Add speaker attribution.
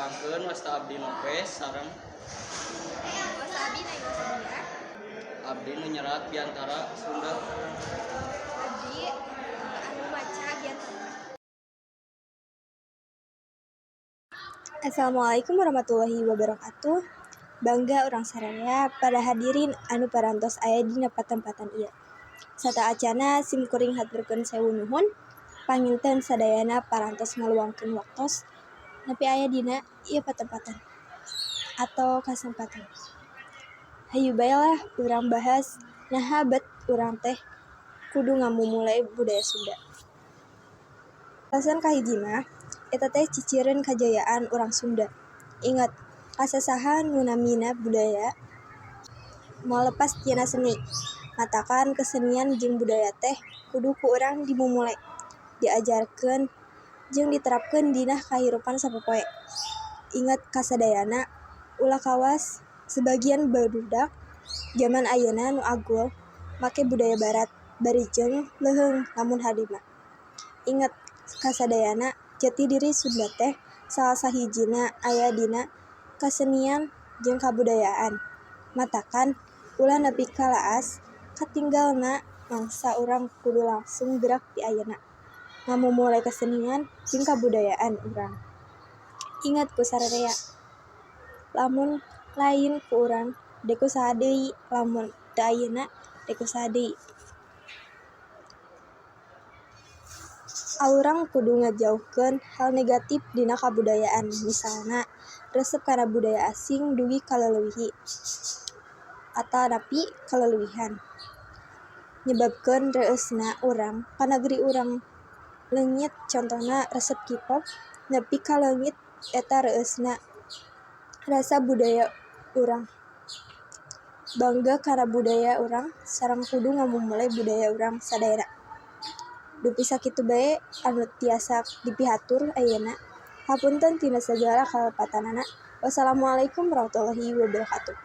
Speaker 1: Tepangkeun, wasta abdi Noves sareng
Speaker 2: Wasta abdi Naila Sabia.
Speaker 1: Abdi nu nyerat biantara Sunda.
Speaker 2: Abdi anu maca biantara.
Speaker 3: Assalamualaikum warahmatullahi wabarakatuh. Bangga urang sararea para hadirin anu parantos aya dina patempatan ieu. Sateuacanna sim kuring haturkeun sewu nuhun panginten sadayana parantos ngaluangkeun waktos nepi aya dina ieu patempatan atau kasempatan. Hayu bae lah urang bahas naha bet urang teh kudu ngamumule budaya Sunda. Alasan kahiji mah eta teh ciciren kajayaan urang Sunda. Inget, ka sasaha nu namina budaya moal lepas tina seni. Matakan kesenian jeung budaya teh kudu ku urang dimumule, diajarkeun jeung diterapkeun dina kahirupan sapopoe. Inget kasadayana, ulah kawas sebagian barudak jaman ayeuna nu agul make budaya barat bari jeung leuheung lamun hade mah. Inget kasadayana, jati diri Sunda teh salah sahijina aya dina kasenian jeung kabudayaan. Matakan ulah nepi ka laas katinggalna mangsa, urang kudu langsung gerak ti ayeuna ngamumule kesenian jeung kabudayaan urang. Inget ku sararea, lamun lain ku urang dek ku saha deui, lamun teu ayeuna dek ku saha deui. Aurang kudu ngajauhkeun hal negatif dina kabudayaan, misalna resep kana budaya asing dugi ka leleuwihi atanapi kaleleuwihan nyebabkeun reueusna urang ka nagri urang leungit, contohna resep K-pop nepi ka leungit eta reueusna rasa budaya urang. Bangga kana budaya urang sareng kudu ngamumule budaya urang sadayana. Dupi sakitu bae anu tiasa dipihatur ayeuna. Hapunten tina sagala kalepatanana. Wassalamualaikum warahmatullahi wabarakatuh.